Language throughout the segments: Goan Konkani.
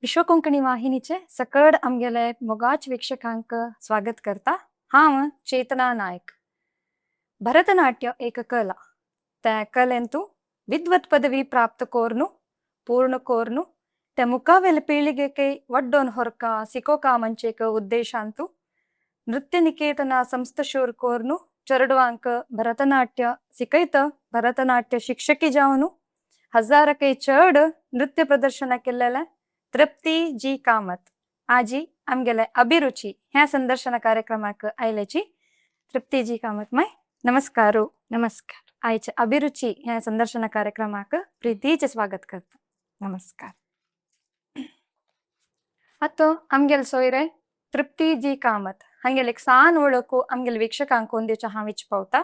विश्व कोंकणी वाहिनीचे सकड आमगेले मोगाच वीक्षकांक स्वागत करता. हांव चेतना नायक. भरतनाट्य एक कला. त्या कलेंतु विद्वत पदवी प्राप्त कोर्नु पूर्ण कोर्नु त्या मुखावेले पीಳಿಗೆಗೆ वड्डोन ಹೊರಕ ಸಿಕೋಕ ಮಂಚೇಕ ಉದ್ದೇಶಾಂತು ನೃತ್ಯ ನಿಕೇತನ ಸಂಸ್ಥೆ ಶೂರ್ ಕೋರ್ನು ಚರಡುವಾಂಕ ಭರತನಾಟ್ಯ ಸಿಕೈತ ಭರತನಾಟ್ಯ ಶಿಕ್ಷಕಿ जावनु हजारके चड नृत्य प्रदर्शन केल्लेले तृप्ती जी कामत आजी आमगेले अभिरुची ह्या संदर्शन कार्यक्रमाक आयल्याची. तृप्ती जी कामत माय, नमस्कार. नमस्कार. आयचे अभिरुची ह्या संदर्शन कार्यक्रमाक प्रीतीचे स्वागत करता. नमस्कार. आतां आमगेले सोयरे तृप्ती जी कामत हांगेले एक सान वळखू आमगेले वीक्षकांक दिवच्या हांव पावता.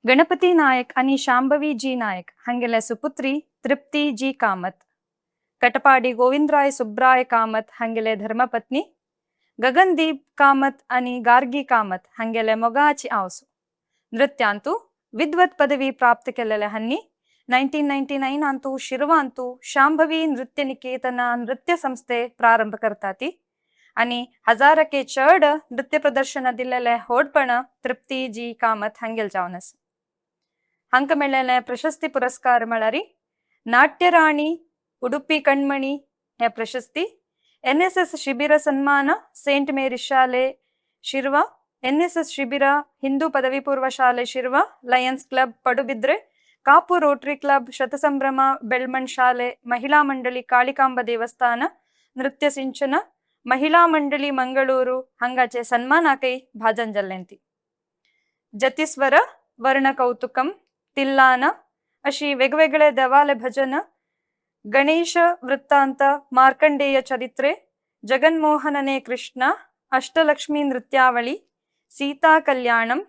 गणपती नायक आणि शांभवी जी नायक हांगेले सुपुत्री तृप्ती जी कामत, कटपाडी गोविंदराय सुब्राय कामत हांगेले धर्मपत्नी, गगनदीप कामत आणि गार्गी कामत हांगेले मोगाची आवसू. नृत्यांतु विद्वತ್ पदवी प्राप्त केलेले हन्नी 1999 अंतु शिरवांतु शांभवी नृत्य निकेतನ नृत्य संस्थे ಪ್ರಾರಂಭ करताती आणि हजारके चड नृत्य प्रदर्शन दिलेले होडपण तृप्ती जी कामत हांगेल जावन आसा. हांकां मेळ्ळेले प्रशस्ती पुरस्कार म्हळ्यार नाट्यराणी उडुपी कಣ್मಣಿ ह्या प्रशस्ती, एनएसएस शिबिर सन्मान, सेंट मेरी शाले शिरवा, एनएसएस शिबिर, हिंदू पदवी पूर्व ಶಾಲೆ Shirva, lions club Padubidri, Kapu Rotary club ಶತಸಂಭ್ರಮ, Belman ಶಾಲೆ, ಮಹಿಳಾ ಮಂಡಳಿ ಕಾಳಿಕಾಂಬ ದೇವಸ್ಥಾನ, ನೃತ್ಯ ಸಿಂಚನ, ಮಹಿಳಾ ಮಂಡಳಿ ಮಂಗಳೂರು ಹಂಗಾಚೆ ಸನ್ಮಾನಾಕೈ ಭಾಜನ್ ಜಲ್ಲೆಂತಿ. ಜತಿಸ್ವರ, ವರ್ಣ ಕೌತುಕಂ, ತಿಲ್ಲಾನ अशी वेगवेगळे देवाले भजन, गणेश वृत्तांत, मार्कंडेय चरित्रे, जगन्मोहनने कृष्ण, अष्टलक्ष्मी नृत्यावळी, सीता कल्याणಂ,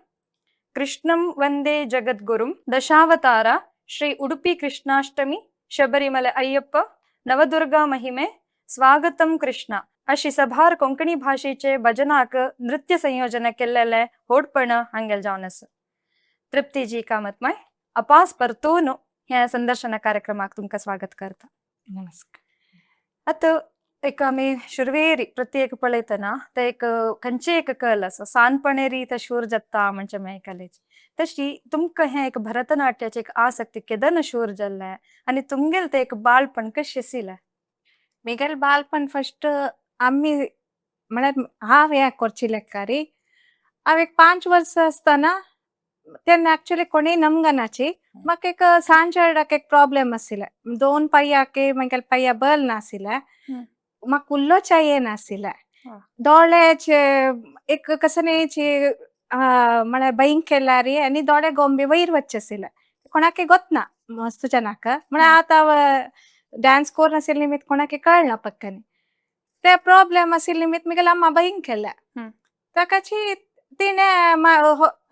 ಕೃಷ್ಣಂ ವಂದೇ ಜಗದ್ಗುರುಂ, ದಶಾವತಾರ, ಶ್ರೀ ಉಡುಪಿ ಕೃಷ್ಣಾಷ್ಟಮಿ, ಶಬರಿಮಲೆ ಅಯ್ಯಪ್ಪ, ನವದುರ್ಗಾ ಮಹಿಮೆ, स्वागतम कृष्णा अशी सभार कोंकणी भाशेचे भजनाक नृत्य संयोजन केल्लेले होडपण हांगेल जावन आसा. तृप्ती जी कामत माय, अपास परतून ह्या संदर्शन कार्यक्रमाक तुमकां स्वागत करता. नमस्कार. आतां एक आमी शुरवेरी प्रत्येक पळयतना ते एक खंयचे एक कल आसा, सानपणेरी ते शूर जाता म्हणजे मेळकलेच, तशी तुमकां हें एक भरतनाट्याची एक आसक्ती केदन शूर जाल्लें आनी तुमगेलें तें एक बाळपण कशें आशिल्लें? मिगेल बालपण फस्ट आमी म्हळ्यार हांव हें करची लेक्कारी हांव एक 5 वर्सां आसतना, तेन्ना एक्चुअली कोणूय नमगनाची. म्हाका एक सांजर्डाक एक प्रॉब्लेम आशिल्लें. दोन पांयाक मागीर पांया बल नाशिल्लें. म्हाका उलोवच्या येनाशिल्लें. दोळ्याचे एक कसनेची म्हळ्यार बैंक केल्यार आनी दोळे गोंबे वयर वचचे आशिल्ले. कोणाकय गोतना मस्त जनाक म्हळ्यार आतां डान्स कोर नाशिल्ले निमित्त कोणाकय कळना पक्कनी. ते प्रॉब्लेम आशिल्ले निमित्त मिगेले अम्मा बैंक केल्या. ताकाची तिणें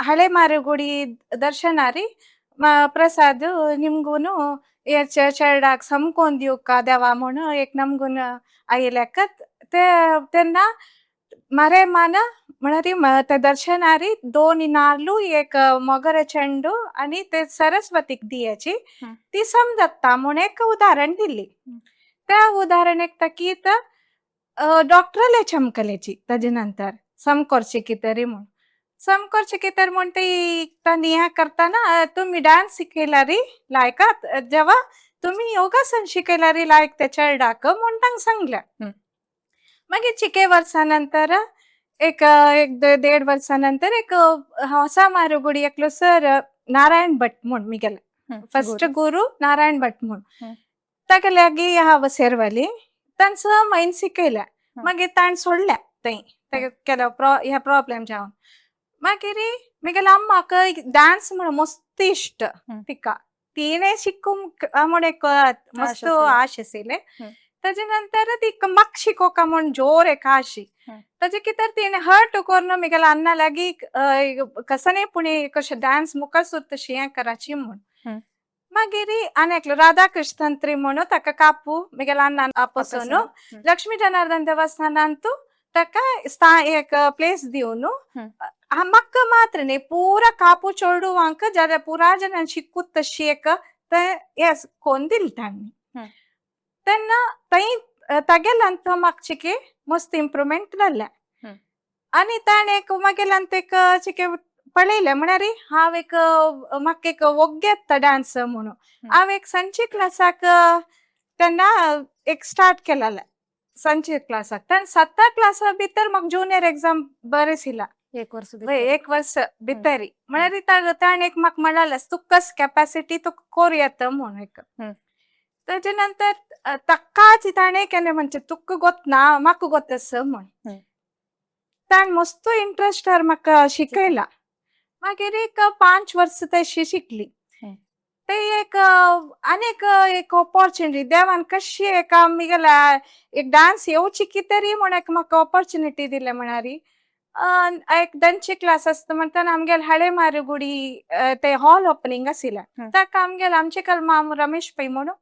हळे मारुगुडी दर्शनारी प्रसाद निमगून हे चेरडाक समकोन दिवका देवा म्हूण एक नमगून आयिल्ल्याकत ते तेन्ना मारे मान म्हळ्यार ते दर्शनारी दोन नार्लू, एक मोगरे चेंडू आनी ते सरस्वतीक दियाची ती समजता म्हूण एक उदाहरण दिल्ली. त्या उदाहरण ताकीत डॉक्टराले चमकलेची. ताजे नंतर समकोरचे कितें म्हूण, समकोरचे कितें म्हूण ती तांणी हें करतना, तुमी डान्स शिकयल्यारी लायकात जेवा तुमी योगासन शिकयल्यारी लायक ते चेरडाक म्हूण तांकां सांगलें. मागीर चिके वर्सां नंतर एक एक देड वर्सां नंतर एक होसा मारुगुडी एकलो सर नारायण भट म्हूण, मिगेले फस्ट गुरु नारायण भट म्हूण, ताका लागीं हांव सेरवली. ताणें 6 म्हयने शिकयलें. मागीर ताणें सोडलें थंय ताका केलो ह्या प्रॉब्लेम जावन. मागीर मिगेले अम्माक डान्स म्हण मस्त इश्ट. तिका तिणें शिकूंक म्हूण एक मस्त आश आशिल्लें. ताजे नंतर ती म्हाका शिकोवका म्हूण जोर एक आशी. ताजे कित्याक तिणें हट करून मिगेले अण्णा लागीं कसने पूण कशें डान्स मुखार तशी हें कराची म्हूण. मागीर आनी एकलो राधाकृष्ण तंत्री म्हणून ताका कापू मिगेले अण्णान आपोसोन लक्ष्मी जनार्दन देवस्थानांतू ताका एक प्लेस दिवन म्हाका मात्र न्ही, पुरा कापू चेडवांक जाल्यार पुरा जणांक शिकूत तशी एक तें हें कोन्न दिलें तांणी. तेन्ना थंय तागेल्यान तो म्हाका चिके मस्त इम्प्रुवमेंट जाल्लें. आनी ताणें एक मागेल्यान एक चिके पळयलें म्हळ्यार हांव एक म्हाका एक वोग्ग येता डांस म्हणून. हांव एक संची क्लासाक तेन्ना एक स्टार्ट केलेलें संची क्लासाक. तेन्ना साता क्लासा भितर म्हाका ज्युनियर एग्जाम बरें एक वर्स वय भितर. एक वर्स भितरी म्हळ्यार ताणें एक म्हाका म्हणलें तुका कस कॅपॅसिटी तुका कोर येता म्हूण एक. ताजे नंतर ताकाच ताणें केन्ना म्हणचें तुका गोतना म्हाका गोत म्हूण. ताणें मस्त इंट्रस्टार म्हाका शिकयला. मागीर एक 5 वर्सां तशी शिकली. ते एक आनीक एक ऑपॉर्च्युनिटी देवान कशी एक आमगेल्या एक डांस येवची की तरी म्हूण एक म्हाका ऑपॉर्च्युनिटी दिले म्हणारी. एक दनची क्लास आसता म्हणटाना आमगेले हळेमारुगुडी ते हॉल ओपनिंग आशिल्लें. ताका आमगेले आमचे कल माम रमेश पै म्हणून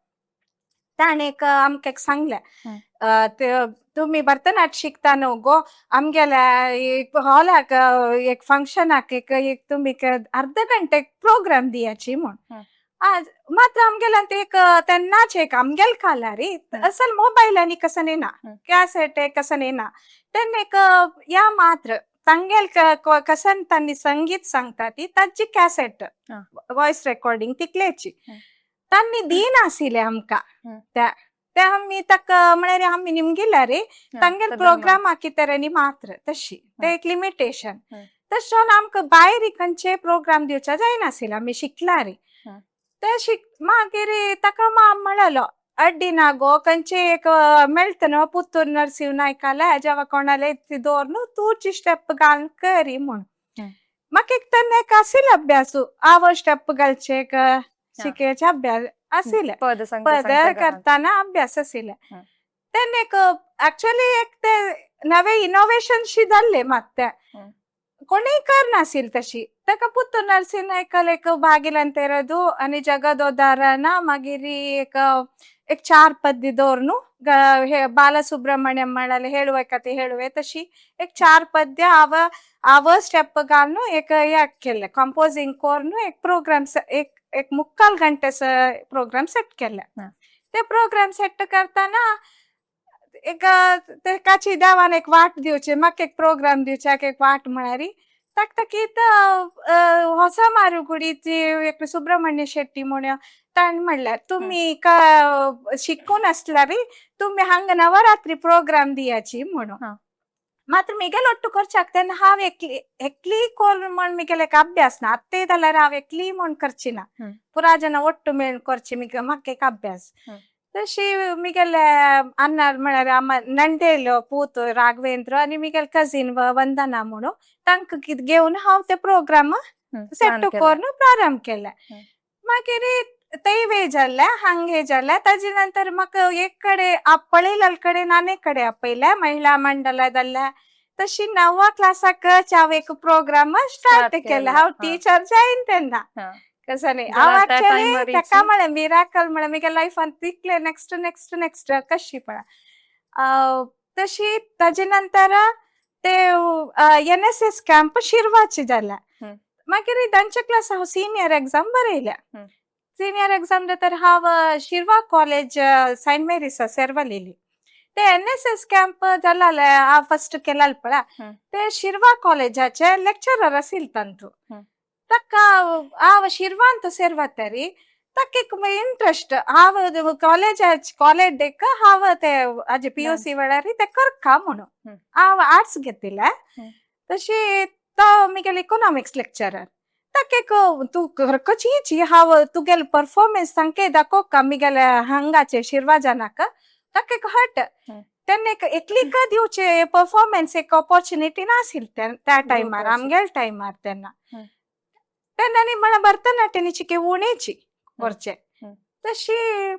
ताणें एक आमकां एक सांगलें, ते तुमी भरतनाट्य शिकता न्हू गो आमगेल्या एक हॉलाक एक फंक्शनाक एक एक तुमी अर्द घंटे प्रोग्राम दियाची म्हूण. आज मात्र आमगेल्यान ते एक तेन्नाच एक आमगेल कालारी असल मोबायल आनी कसं ना, कॅसेट कसं ना, तेन्ना एक या मात्र तांगेल कसन तांणी संगीत सांगता ती ताची कॅसेट वॉयस रेकॉर्डिंग तितलेची तांणी दिनाशिल्लें आमकां. त्या ते आमी ताका म्हळ्यार आमी निमगिला रे तांगेल प्रोग्राम हाकितरांनी मात्र तशी ते एक लिमिटेशन. तशें जावन आमकां भायर खंयचे प्रोग्राम दिवच्या जायनाशिल्लें आमी शिकला रे. ते शिक मागीर ताका माम म्हणलो अड्डी ना गो खंयचे एक मेळटा न्हू पुत्तूर नरसिंह नायकाले जेवा कोणाले दवर न्हू तूची स्टेप घालून करी म्हूण. म्हाका एक तेन्ना एक आशिल्लो अभ्यास हांव स्टेप घालचे एक शिकेचे अभ्यास आशिल्ले. पद सांगता पद सांगता करताना अभ्यास आशिल्ले. तेन्ना एक एक्चुअली एक ते नवे इनोवेशन शी जाल्ले मात ते कोणीय करनाशिल्ले तशी. ताका पुत्तूर नरसिंह नायकाले एक बागिलान तेरदू आनी जगदोदाराना मागीर एक एक 4 पद्य दवर न्हू हे बालसुब्रमण्यम म्हणाले हेळुवे कथे हेळुवे तशी एक 4 पद्य हांव हांव स्टेप घालून एक हे केल्लें कंपोजींग करून एक प्रोग्राम एक एक मुक्काल घंटे प्रोग्राम सेट केल्ले. ते प्रोग्राम सेट करतना एक तेकाची देवान एक वाट दिवची म्हाका एक प्रोग्राम दिवच्याक एक वाट म्हळ्यार तकतकीत होसा मारुगुडीची एक सुब्रमण्य शेट्टी म्हूण ताणें म्हणलें तुमी शिकून आसल्यार तुमी हांगा नवरात्री प्रोग्राम दियाची म्हणून. मात्र मिगेल ಒಟ್ಟು करच्याक तेन्ना हांव एकली एकली कोर म्हण मिगेल एक अभ्यास ना आत्ताय जाल्यार हांव एकली म्हूण करची ना, पुरा जाणां ಒಟ್ಟು मेळून करची म्हाका एक अभ्यास. तशी मिगेले अण्णा म्हळ्यार आम नंडेलो पूत राघवेंद्र आनी मिगेल कजीन वंदना म्हणून तांकां कितें घेवन हांव ते प्रोग्राम सेट करून प्रारंभ केले. मागीर तेय वे जाल्ले हांगे जाल्ले ताजे नंतर म्हाका एक कडेन आपयले कडेन आनी एक कडेन आपयले महिला मंडळा जाल्ले. तशी णवा क्लासाकच हांव एक प्रोग्राम स्टार्ट केले. हांव टिचर जायन तेन्ना कसं न्ही हांव एक्चुअली ताका म्हळें मिराकल म्हळें म्हगे लायफान तितलें नेक्स्ट नेक्स्ट नेक्स्ट कशी पळय. तशी ताजे नंतर ते एनएसएस कॅम्प शिरवाचे जाले. मागीर तांचे क्लास हांव सिनियर एग्जाम बरयल्या. सिनियर एग्जाम जातर हांव शिरवा कॉलेज सेंट मेरीस सेर्वलेली ते एनएसएस कॅम्प जाल्ले हांव फस्ट केलाल पळय ते शिरवा कॉलेजाचे लेक्चरर आशिल्ले तांतू. ताका हांव शिरवांत सेर्वतरी ताका एक इंट्रस्ट हांव कॉलेज कॉलेज देख हांव ते हाजे पीयूसी वेळार ते करका म्हणून हांव आर्ट्स घेतिल्ले. तशी तो म्हगेलो इकोनॉमिक्स लेक्चरर ताका एक तूं करकची हांव तुगेले परफॉर्मन्स सामकें दाखोवका म्हगेले हांगाचे शिरवा जनाक ताका एक हट. तेन्ना एक एकलीक दिवचे परफॉर्मन्स एक ऑपॉर्च्युनिटी नाशिल्ली त्या टायमार आमगेले टायमार तेन्ना. तेन्ना न्ही म्हळ्यार भरतनाट्याची चिके उणेची करचे. तशी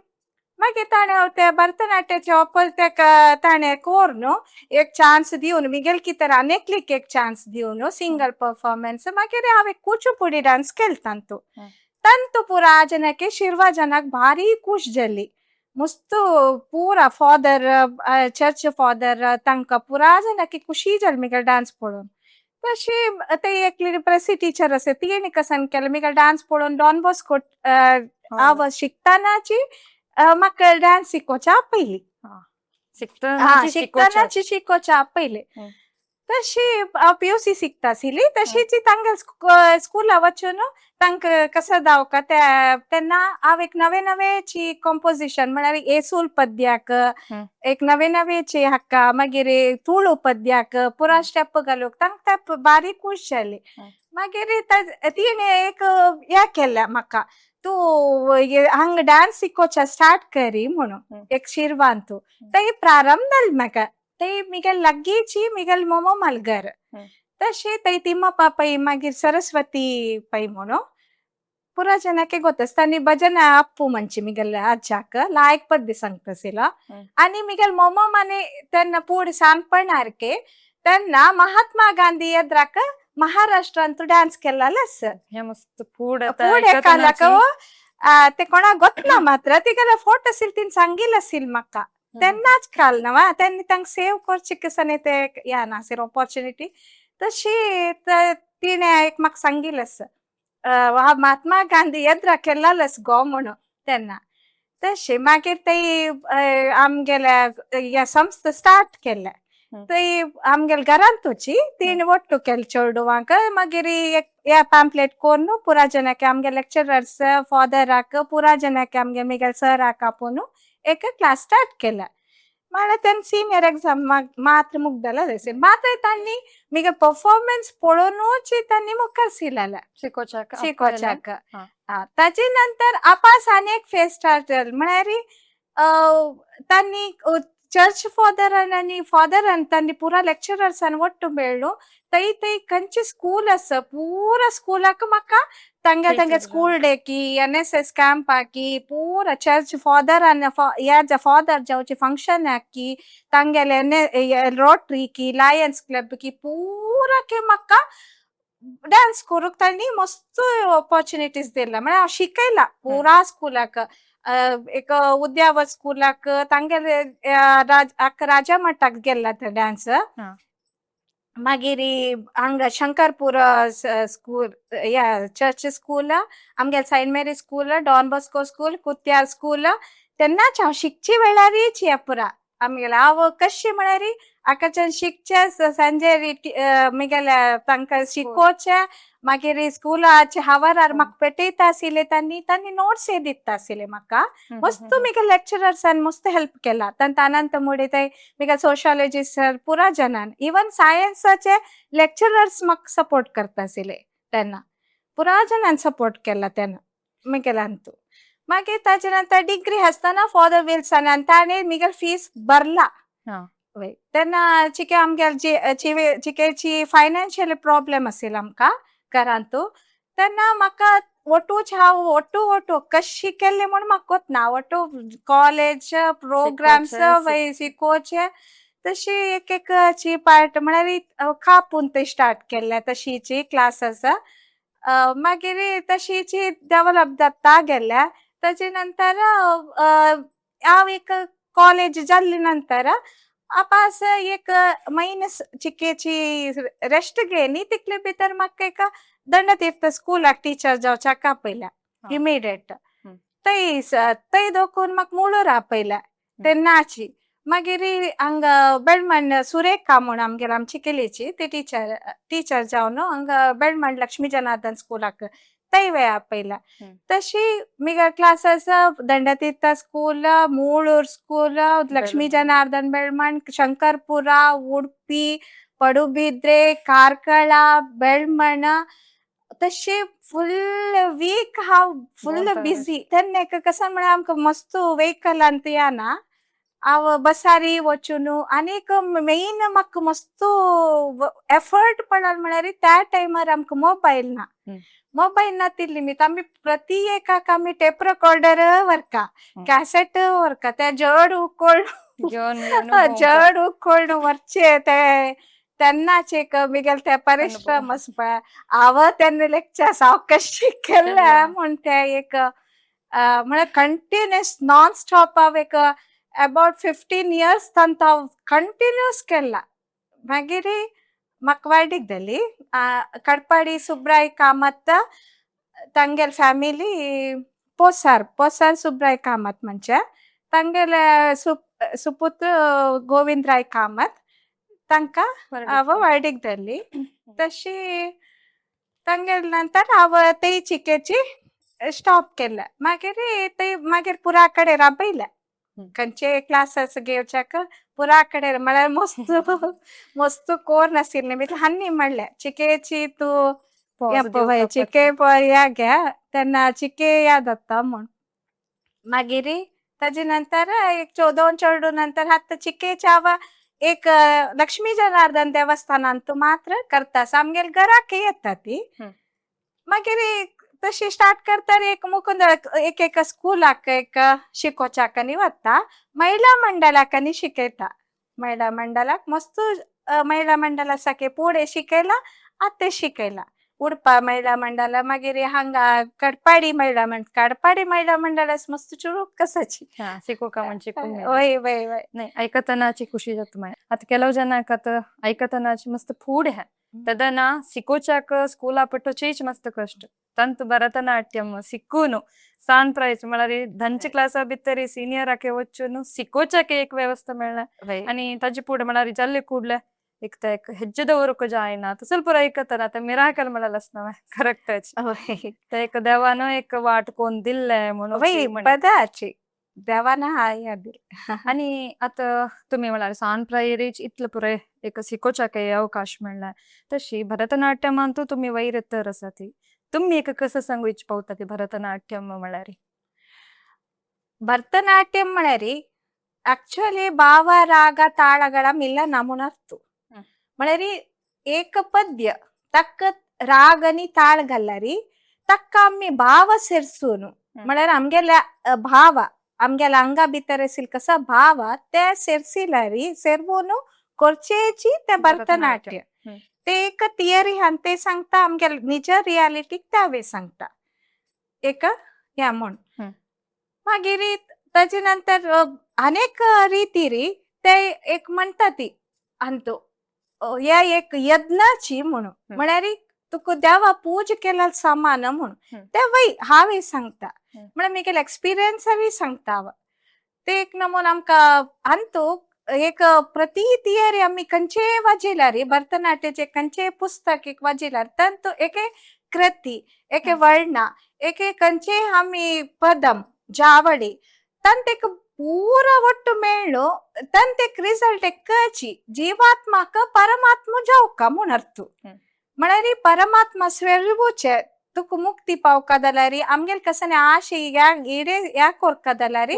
मागीर ताणें ते भरतनाट्याचे ऑपर तेका ताणें कोर न्हू एक चान्स दिवन म्हगेले कितें आनी एकलीक एक चान्स दिवन सिंगल परफॉर्मन्स. मागीर हांवें कुचिपुडी डांस केलो तांतू. तांतू पुरा जनाक शिरवा जनाक भारी खूश जाली मस्त पुरा फादर चर्च फादर तांकां पुरा जनाक खुशी जाली म्हगेलो डांस पळोवन. तशी ते एकली प्रेसी टिचर आसा तिणें कसन केलें म्हगेलो डांस पळोवन डॉन बॉस्को हांव शिकतानाची म्हाका डांस शिकोवच्या पयली. शिकतनाची शिकोवच्या. शिकतनाची शिकोवच्या पयले. तशी हांव पीयूसी शिकता आशिल्ली तशीच तांगे स्कुला वचून तांकां कसो दावका ते तेन्ना हांव एक नवे नवेची कंपोजिशन म्हळ्यार येसूल पद्याक एक नवे नवेची हाका मागीर तुळू पद्याक पुरा स्टेप घालूंक तांकां ते बारीक खूश जाली. मागीर तिणें एक हें केलें म्हाका, तूं हांगा डांस शिकोवच्या स्टार्ट करी म्हणून एक शिरवांतू. ते प्रारंभ जालें म्हाका. ते मिगेल लागींची मिगेल मोमो मालगर. तशें थंय तिम्मप्पा पै मागीर सरस्वती पै म्हणून पुरा जनाके गोत आनी भजन अप्पू म्हणचे मिगेल आज्याक लायक पद्य सांगता आशिल्लो. आनी मिगेल मोमो माने तेन्ना पूड सानपणारके तेन्ना महात्मा गांधी एद्राक महाराष्ट्रांत डान्स केल्लो आस. हे मस्त फूड आता फूड एकालाक ऐकतनाची. ते कोणाक गोतना मात्र तिगेले फोटो आशिल्ले तिणें सांगिल्लें आशिल्लें म्हाका. तेन्नाच काल ना वा तेन्ना तांकां सेव करचे कशें ते या नासर ऑपॉर्च्युनिटी तशी तिणें एक म्हाका सांगिल्लें आसा, महात्मा गांधी येद्रा केल्लो आस गो म्हणून तेन्ना. तशें मागीर ते आमगेल्या ह्या संस्था स्टार्ट केल्या. थंय आमगेल्या घरांतूची तिणें ಒಟ್ಟು केले चेडवांक. मागीर एक पांपलेट करून पुरा जनाक आमगे लेक्चरर्स फादराक पुरा जनाक आमगे मिगेल सराक आपोवन एक क्लास स्टार्ट केल्या. म्हळ्यार तेन्ना सिनियर एग्जाम मात्र मुगदले मात्र तांणी मिगे परफॉर्मन्स पळोवनूच तांणी मुखार सिलाले शिकोवच्याक. शिकोवच्याक. ताजे नंतर आपास आनी एक फेज स्टार्ट जालो म्हळ्यार तांणी चर्च फादरान आनी फादरान तांणी पुरा लेक्चरर्सान ಒಟ್ಟು मेळ्ळो. थंय थंय खंयचे स्कूल आसा पुरा स्कुलाक म्हाका तांगे तांगे टीचर. स्कूल डेकी एनएसएस कॅम्पाकी पुरा चर्च फादरान ह्या फादर जावचे फंक्शनाकी तांगेले रोटरीकी लायन्स क्लबकी पुरा के म्हाका डान्स करूंक तांणी मस्त ऑपॉर्च्युनिटीज दिला. म्हळ्यार हांव शिकयला पुरा स्कुलाक, एक उद्यावर स्कुलाक तांगेले राजा मठाक गेल्ला ते डान्स. मागीर हांगा शंकरपूर स्कूल या चर्च स्कूल, आमगेले Saint Mary school, Don Bosco school, Kutyar school. तेन्नाच हांव शिकचे वेळारीच हे पुरा आमगेले हांव कशें म्हळ्यार आकाच्यान शिकचें सांजे मिगेले तांकां शिकोवचें. मागीर स्कुलाचे हावरार म्हाका पेटयता आशिल्ले तांणी तांणी नोट्स दिता आशिल्ले म्हाका. मस्त मिगेल लेक्चरर्सान मस्त हेल्प केला तांत अनंत मुडे थंय मिगेल सोशॉलॉजी सर पुरा जनान इवन सायन्साचे लेक्चरर्स म्हाका सपोर्ट करता आशिल्ले तेन्ना. पुरा जनान सपोर्ट केला तेन्ना मिगेलांतू. मागीर ताजे नंतर डिग्री आसतना फादर विल्सनान ताणें मिगेल फीस भरला. वय तेन्ना चिके आमगेले चिकेची फायनान्शियल प्रॉब्लेम आशिल्लो आमकां घरांतू. तेन्ना म्हाका ಒಟ್ಟೂಚ್ हांव ಒಟ್ಟು ಒಟ್ಟು कशी केल्ले म्हूण म्हाका गोतना. ಒಟ್ಟು कॉलेज प्रोग्राम्स वय शिकोवचे तशी एक एक ची पार्ट म्हळ्यार कापून ते स्टार्ट केल्ले तशीची क्लासीस. मागीर तशीची डेवलप जाता गेल्या. ताजे नंतर हांव एक कॉलेज जाल्ले नंतर आपास एक म्हयने चिकेची रेस्ट घेयली. तितले भितर म्हाका एक दंडतीर्थ स्कुलाक टिचर जावच्याक आपयल्या इमिडिएट. थंय थंय दोकून म्हाका मुळूर आपयल्या तेन्नाची. मागीर हांगा बेळमण सुरेखा म्हूण आमगेर आमची केलीची ती टिचर टिचर जावन हांगा बेळमण लक्ष्मी जनार्दन स्कुलाक थंय आपयल्या. तशी मिगे classes Dandatirtha school, Mulur school, Lakshmi Janardhan Belman, Shankarpura, Udupi, Padubidri, Karkala, Belman तशी फुल वीक हांव फुल बिजी. तेन्ना एक कशें म्हळ्यार आमकां मस्त व्हेकलांत येना हांव बसारी वचून. आनीक मेन म्हाका मस्त एफर्ट पडल म्हळ्यार त्या टायमार आमकां मोबायल ना. मोबायल नातिल्ली निमित्त आमी प्रति एकाक आमी टेप रेकॉर्डर व्हरका, कॅसेट व्हरका, ते जड उकोळ घेवन जड उकोळ व्हरचे ते तेन्नाच एक मिगेल ते परिश्रम आसा पळय हांव तेन्ना लेक्चर सावकाश केल्ले म्हूण ते एक म्हळ्यार कंटिन्युअस नॉन स्टॉप हांव एक अबावट 15 इयर्स तांत हांव कंटिन्युअस केला. मागीर म्हाका वायडीक जाली. कडपाडी सुब्राय कामत तांगेले फॅमिली पोसार पोसार सुब्राय कामत म्हणजे तांगेले सुपुत्र गोविंदराय कामत तांकां हांव वर्डीक धरली. तशी तांगेले नंतर हांव ते चिकेची स्टॉप केले. मागीर ते मागीर पुरा कडेन राबयले. खंयचे क्लासीस घेवच्याक पुरा कडेन म्हळ्यार मस्त मस्त कोर नाशिल्लें बी हान्नी म्हणलें चिकेची तूं पळय चिके पळय घे तेन्ना चिके याद जाता म्हूण. मागीर ताजे नंतर एक दोन चेडूं नंतर आतां चिकेची हांव एक लक्ष्मी जनार्दन देवस्थानांत मात्र करता. आमगेले घराक येता ती. मागीर तशी स्टार्ट करता एक मुकुंद एक एक स्कुलाक एक शिकोवच्याक आनी वता. महिला मंडळाक आनी शिकयता. महिला मंडळाक मस्त महिला मंडळ आसा की फुडें शिकयला आतां शिकयला. उडपा महिला मंडळ मागीर हांगा कडपाडी महिला मंडळ, कडपाडी महिला मंडळ मस्त चुरूक कसाची. शिकोका म्हण शिकूंक मेळटा. वय वय वय. नाही, ऐकतनाची ಖುಷಿ जाता मागीर. आतां ಕೆಲವು ಜನಕ್ आतां ऐकतनाची मस्त फूड है. तदना शिकोवच्याक स्कूला पटोचेच मस्त कष्ट. ತಂತು ಭರತನಾಟ್ಯಂ ಸಿಕ್ಕೂನು ಸಾನ್ ಪ್ರೈಸ್ म्हळ्यार धंचे क्लासा भितर सिनियराके वचून शिकोवच्याक एक व्यवस्था मेळ्ळा आनी ताजे फुडें म्हळ्यार जाल्ले ಕೂಡ್ಲೆ एक ते एक हेज्जे दवरूंक जायना तसो पुरो ऐकतना आतां मिराकल म्हणलें आसना करेक्टच. ते एक देवान एक वाट कोन्न दिल्ले म्हणून. वय बदाची देवान हा दिले. आनी आतां तुमी म्हळ्यार सान प्रायेरीच इतले पुराय एक शिकोवच्याक अवकाश मेळ्ळा. तशी भरतनाट्यमांतू तुमी वयर तर आसा ती तुमी एक कसं सांगू इच्छ पावता ती भरतनाट्यम म्हळ्यार? ಭರತನಾಟ್ಯಂ म्हळ्यार ಆಕ್ಚುಲಿ ಭಾವ ರಾಗ ತಾಳಗಳ ಮಿಲ್ಲ ನಮೂನರ್ತು. म्हळ्यार एक पद्य तक्क राग आनी ताळ घाल्यारी तक्क आमी भाव सेरसून म्हळ्यार आमगेल्या भाव आमगेल्या अंगा भितर आशिल्ले कसा भाव ते सेरसिल्यारी सेरवून करचेची ते भरतनाट्य. ते एक थियरी आहा ते सांगता आमगेले निज रियालिटीक त्यावे सांगता एक ह्या म्हूण. मागीर ताजे नंतर अनेक रितीरी ते एक म्हणटा ती अंतू ह्या एक यज्ञाची म्हणून म्हळ्यार तुका देवा पूज केल्यार समान म्हूण. ते वय हांव सांगता म्हळ्यार म्हगेले एक्सपिरियन्सारूय सांगता हांव. ते एक नमून आमकां अंतू एक प्रति थियरी आमी खंयचेय वाजयल्यार भरतनाट्याचे खंयचेय पुस्तक एक वाजयल्यार तांतू एक कृती एक वर्णा एक खंयचेय आमी पदम जावडी तांत एक पूरा ಒಟ್ಟು ಮೇಳು ತಂತೆ रिजल्ट कची जीवात्माक परमात्मा जावका म्हूण अर्थ. म्हळ्यार परमात्मा स्वेरुचे तुका मुक्ती पावका जाल्यार आमगेले कसने आशे इडे ह्या कोरका जाल्यार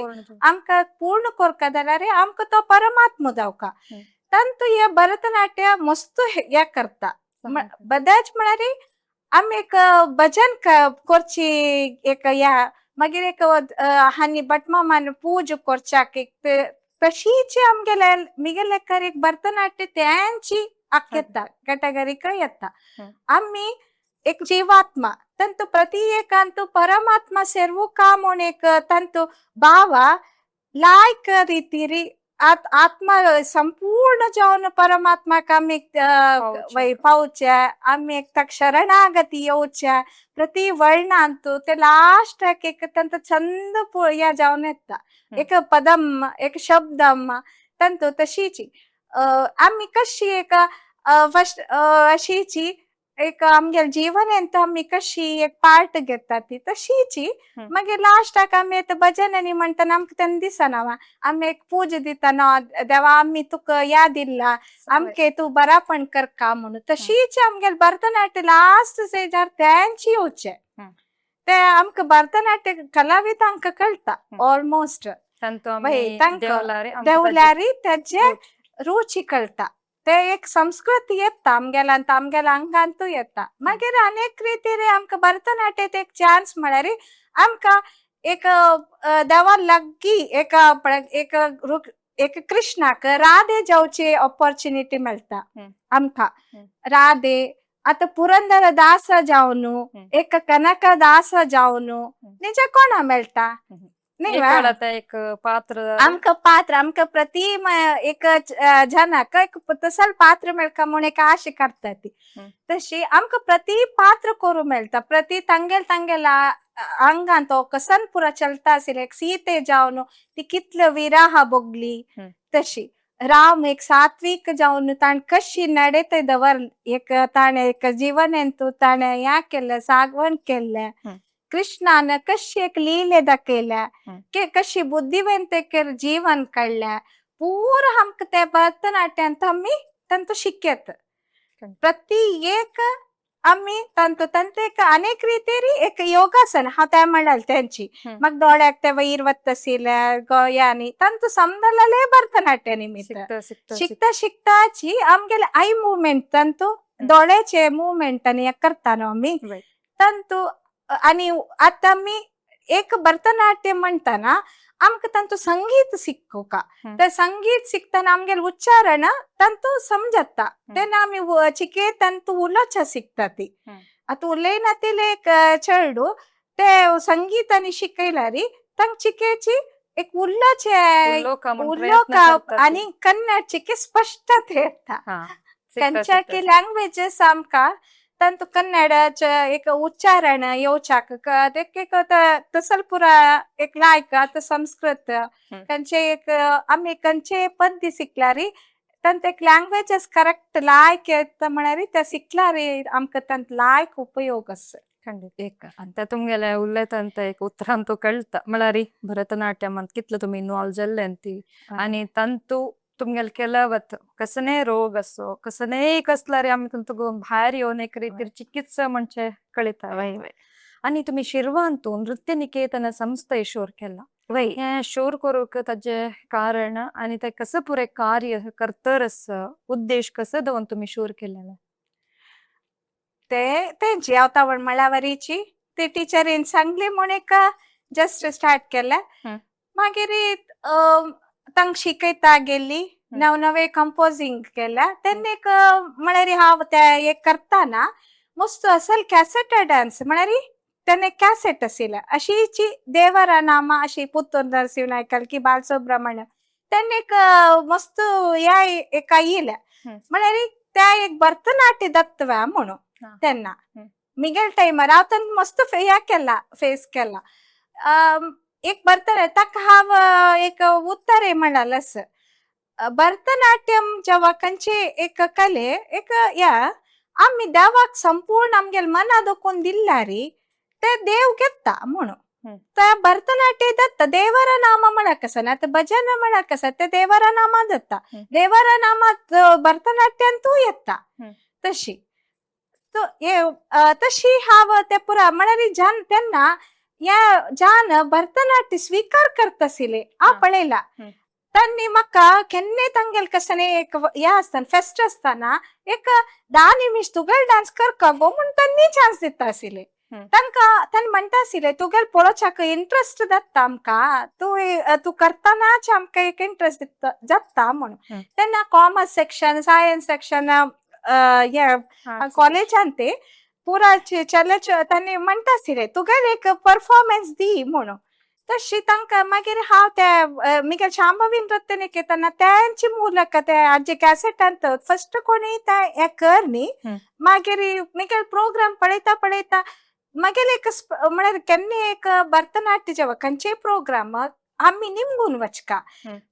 आमकां पूर्ण कोरका जाल्यार आमकां तो परमात्मा जावका. तांतू हे भरतनाट्य मस्त हे करता. बद्याच म्हळ्यार आमी एक भजन करची एक ह्या मागीर एक हानी भटमामान पूज करच्याक एक तशीच आमगेले मिगेले लेखार एक भरतनाट्य त्यांची येता कॅटेगरीक येता. आमी एक जीवात्मा ತಂತು ಪ್ರತಿ ಏಕಾಂತು ಪರಮಾತ್ಮ ಸೇರ್ವುಕ म्हूण एक ತಂತು ಭಾವ लायक रितीरी आत्मा संपूर्ण जावन परमात्माक आमी पावचे आमी एक ताका शरणागती येवचे प्रति वर्णांतू ते लास्टाक एक तांचो छंद ह्या जावन येता. एक पदम एक शब्दम तांतू तशीची आमी कशी एक फस्ट अशीची एक आमगेले जीवनांत आमी कशी एक पार्ट घेता ती तशीची. मागीर लास्टाक आमी आतां भजन आनी म्हणटना आमकां तेन्ना दिसना आमी एक पूज दितना देवा आमी तुका याद दिल्ला आमके तूं बरापण करका म्हणून तशीच आमगेले भरतनाट्य लास्ट स्टेजार तेंच येवचें. ते आमकां भरतनाट्य कलाविदांक आमकां कळटा ऑलमोस्ट देवल्यारी तेजे रुची कळटा. ते एक संस्कृती येता आमगेल्या आमगेल्या अंगांतूय येता. मागीर अनेक रितीन आमकां भरतनाट्यात एक चान्स म्हळ्यार आमकां एक देवा लागीं एक एक एक कृष्णाक राधे जावची ऑपॉर्च्युनिटी मेळटा आमकां. राधे आतां पुरंदर दास जावन एक कनक दास जावन निजा कोणा मेळटा. न्ही वा? एक एक पात्र. आमकां पात्र, आमकां प्रति एक जनाक एक तसल पात्र मेळका म्हूण एक आशा करता ती. तशी आमकां प्रति पात्र करूं मेळटा, प्रति तांगेल तांगेल आंगान तो कसन पुरा चलता आशिल्ले. एक सीते जावन ती कितले विराहा भोगली, तशी राम एक सात्विक जावन ताणें कशी नडेत दवर एक ताणें एक जीवन ताणें ह्या केलें, सागवण केल्लें. कृष्णान कशी एक लीले दाखयल्या, की कशी बुद्धिवंतेकर जीवन काडल्या, पूरा आमकां ते भरतनाट्यांत आमी तांतू शिकयत. प्रति एक आमी तांतू तांतू एक अनेक रितीरी एक योगासन हांव ते म्हणाल तेंची. मग दोळ्याक ते वयर वत्तशिले गोयांनी तांतू समजलेले भरतनाट्य निमित्त. शिकता शिकता शिकता शिकताची आमगेले I movement तांतू, दोळ्याचे मुवमेंट आनी हे करता न्हू आमी तांतू. आनी आतां आमी एक भरतनाट्य म्हणटाना आमकां तांतू संगीत शिकोवका. ते संगीत शिकतना आमगेले उच्चारण तांतू समजता, तेन्ना आमी चिके तांतू उलोवच्या शिकता ती. आतां उलयना तिले एक चेडूं ते संगीत आनी शिकयल्यारी तांकां चिकेची एक उलोवचे उलोवका म्हूण प्रयत्न उलोवका करता ती. आनी कन्नड चिके स्पश्ट येता. शिकता खंयच्या शिकता. की लँग्वेजेस आमकां तांतू कन्नडाचे एक उच्चारण येवच्याक एक एक तसल पुरा एक लायक. आतां संस्कृत खंयचे एक आमी खंयचे पद्य शिकल्यारी तांतू एक लँग्वेजेस करेक्ट लायक येता म्हळ्यार ते शिकल्यारी आमकां तांत लायक उपयोग आसा. ಖಂಡಿತ ಏಕ ಅಂತ ತುಮ್ಗೆಲ್ಲ ಉಲ್ಲೇತಂತ ಏಕ ಉತ್ತರಾಂತು ಕಳ್ತ ಮಳಾರಿ ಭರತನಾಟ್ಯಂ ಅಂತ ಕಿತ್ಲ ತುಮಿ ಇನ್ವಾಲ್ವ್ ಜಲ್ಲೆ ಅಂತಿ. आणि ತಂತು तुमगेले ಕೆಲವತ್ कसने रोग असो कसनेय कसलारी आमी तुमकां भायर येवन एक रितीर चिकित्सा म्हणजे कळिता. वय वय आणि तुमी शिरवांतू नृत्य निकेतन संस्थे शोर केला. वय हे शोर करूंक ताजे कारण आणि ते कसं पुरे कार्य करतरस उद्देश कसं दवरून तुमी शोर केलेले? ते तेंची हांव तवळ मळावरीची ती टिचरीन सांगली म्हूण एक जस्ट स्टार्ट केलें. मागीर तांकां शिकयता गेली, नव नवे कंपोजींग केलें तेन्ना. एक म्हळ्यार हांव ते एक करतना मस्त असल कॅसेट डान्स म्हळ्यार तेन्ना कॅसेट आशिल्ले अशीची देवरा नामा अशी पुत्तूर नरसिंह नायक की बालसुब्रमण्यम तेन्ना एक मस्त ह्या एक आयिल्लें. म्हळ्यार त्या एक भरतनाट्य दत्तव्या म्हणून तेन्ना मिगेल टायमार हांव तेन्ना मस्त ह्या केला, फेस केला. एक भरतनाट्य ताका हांव एक उत्तर म्हणाल अस भरतनाट्यम जेवा खंयचे एक कले एक ह्या आमी देवाक संपूर्ण आमगेले मना दोखून दिल्यारी ते देव घेता म्हणून. ते भरतनाट्य दत्ता देवरा नाम म्हणक आसना, आतां भजन म्हणक आसा ते देवरा नामा दत्ता. देवरा नामात भरतनाट्यांतूय येता. तशी तो हे तशी हांव ते पुरा म्हळ्यार जन तेन्ना ह्या जान भरतनाट्य स्वीकार करता आशिल्ले हांव पळयला. तांणी म्हाका केन्नाय तांगेले कसले एक हे आसतना, फेस्ट आसतना एक 10 निमिश तुगेलो डान्स करका गो म्हूण तांणी चान्स दिता आशिल्ले. तांकां तांणी म्हणटा आशिल्ले तुगेलो पळोवच्याक इंट्रस्ट जाता आमकां, तूं तूं करतनाच आमकां एक इंट्रस्ट दिता जाता म्हणून. तेन्ना कॉमर्स सेक्शन, सायन्स सेक्शन हे कॉलेजान ते पुरा चेले तांणी म्हणटा आशिल्ले तुगेले एक परफॉर्मन्स दी म्हणून. तशी तांकां मागीर हांव ते मिगेल शांभवी नृत्य निकेतना तेंची मुलक ते आजी कॅसेटांत फस्ट कोणी ते हें कर न्ही. मागीर मिगेल प्रोग्राम पळयता पळयता मागीर एक म्हळ्यार केन्ना एक भरतनाट्य जेवा खंयचेय प्रोग्राम आमी निमगून वचका.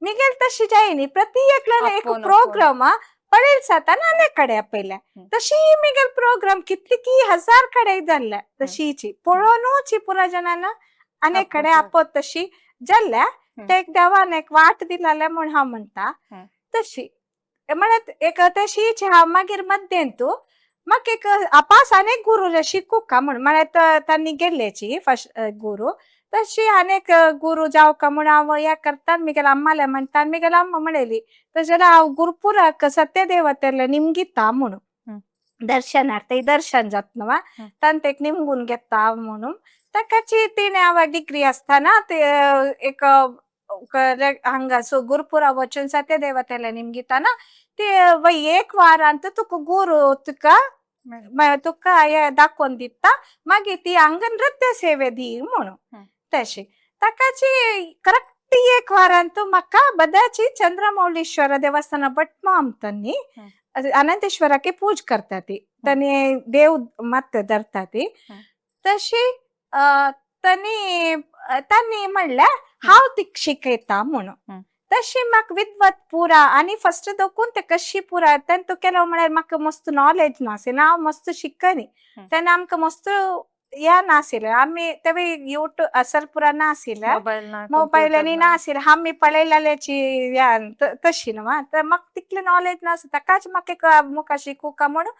मिगेल तशी जायनी, प्रति एकल्यान एक आपोवन आपोवन. प्रोग्राम पळयल जाता आनी अनेक कडेन आपयले. तशी मिगेल प्रोग्राम कितले की हजार कडेन जाल्ले तशीची पळोवनूच पुरा जणांना अनेक कडेन आपवता. आपत तशी जाल्ल्या. ते एक देवान एक वाट दिलाले म्हूण हांव म्हणटा. तशी म्हळ्यार एक तशीच हांव मागीर मध्यंतू म्हाका एक अपास अनेक गुरूले शिकूका म्हूण म्हळ्यार तांणी गेल्ल्याची फस्ट गुरू तशी अनेक गुरू जावका म्हूण हांव हें करता. मिगेले अम्माले म्हणटा, मिगेले अम्मा म्हणली तशें जाल्यार हांव गुरुपुराक सत्यदेवतेले निमगिता म्हणून दर्शनार्थ दर्शन जाता न्हू तांत एक निमगून घेता म्हणून. ताकाची तिणें हांव डिग्री आसतना ते एक हांगा सो गुरुपुरा वचून सत्यदेवतेले निमगिताना ते वय एक वारांत तुका गुरू तुका तुका हे दाखोवन दिता, मागीर ती हांगा नृत्य सेवे दी म्हणून. तशें ताकाची करेक्ट एक वारांतू म्हाका बदाची चंद्रमौळीश्वरा देवस्थान भटमाम तन्नी अनंतेश्वराके पूज करता ती तनी देव मत धरता ती. तशी तनी तांणी म्हणल्यार हांव तिका शिकयता म्हणून. तशी म्हाका विद्वत पुरा आनी फस्ट दोकून ते कशी पुरा तें केलो म्हळ्यार म्हाका मस्त नॉलेज नाशिल्लें, हांव मस्त शिकनी तेन्ना आमकां मस्त या नाशिल्लें, आमी तेवी युट्यूब असर पुरा नाशिल्लें. मोबायल ना. मोबायल कंप्युटर आनी ना. नाशिल्लें, आमी पळयलेल्याची या तशी न्हू, तर म्हाका तितलें नॉलेज नासता, ताकाच म्हाका एक मुखार शिकूका म्हणून